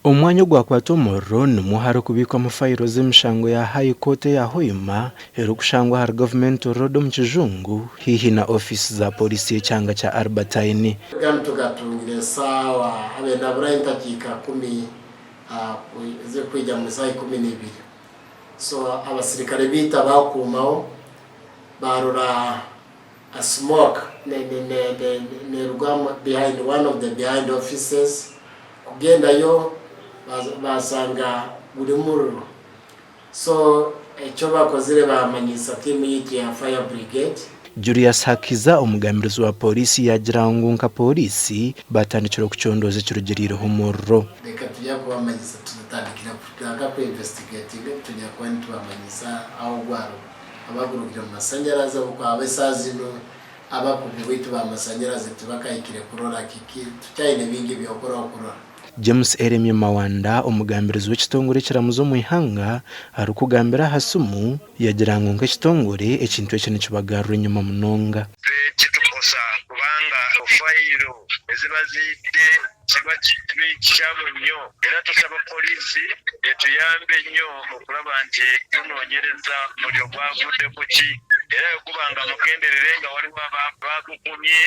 Omwanya ogwakwata omuriro nimwo harikubiikwamu fayiro z'emishango ya High Court eya Hoima erikushangwa ahari Government Road omu kijungu haihi na ofiisi za pooriisi y'ekyanga kya Albertine. Ganu tugatungire esaawa abe naburayo entakiika kumi zirikwija mu saaha 12 so abasirikare baitu abakuumaho barora a smoke neruga behind one of the behind offices kugendayo basanga guri muriro so ekyo bakozire bamanyisa tiimu yaitu ya fire brigade. Julius Hakiza, omugambirizi wa Pooriisi yaagira ngu nka Pooriisi baatandikire okucondooza ekirugiriireho omuriro. Reka tugya kubamanyisa tutatandikira kutandika ku investigatinga tugya kuba nitubamanyisa ahu gwaruga. Abagurukire omu masanyarazi ahabw'okuba esaaha zinu abakugu baitu ba masanyarazi tibakahikire kurora kiki, tukyaine bingi eby'okukoraho kurora. James Eremye Mawanda, omugambirizi w'ekitongore ekiramuzi omu ihanga arikugambira aha simu yagira ngu nk'ekitongore ekintu eki nikibagarura enyima munonga. Kitukosa kubanga fayiro eziba ziidde kiba kikyamu nnyo era tusaba poliisi etuyambe nnyo okulaba nti tunoonyereza omuliro gwavudde ku ki era bwe guba nga mugenderere nga waliwo abaagukumye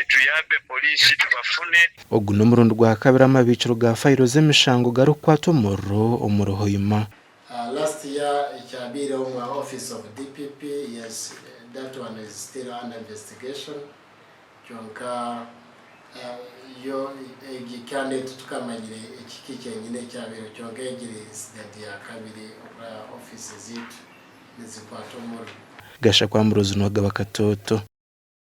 etuyambe poliisi tubafune. Ogu n'omurundi gwakabiri amabiikiro ga fayiro z'emishango garikukwata omuriro omuri Hoima. Last year ekyabaireho omu office of DPP yes that one is still under investigation. Kyonka yo egi kandi titukamanyire ekiki kyenyine ekyabaireho kyonka egi eri incident yakabiri okuraba office zaitu nizikwata omuriro. Gashakwa Ambrose Nuwagaba Katoto.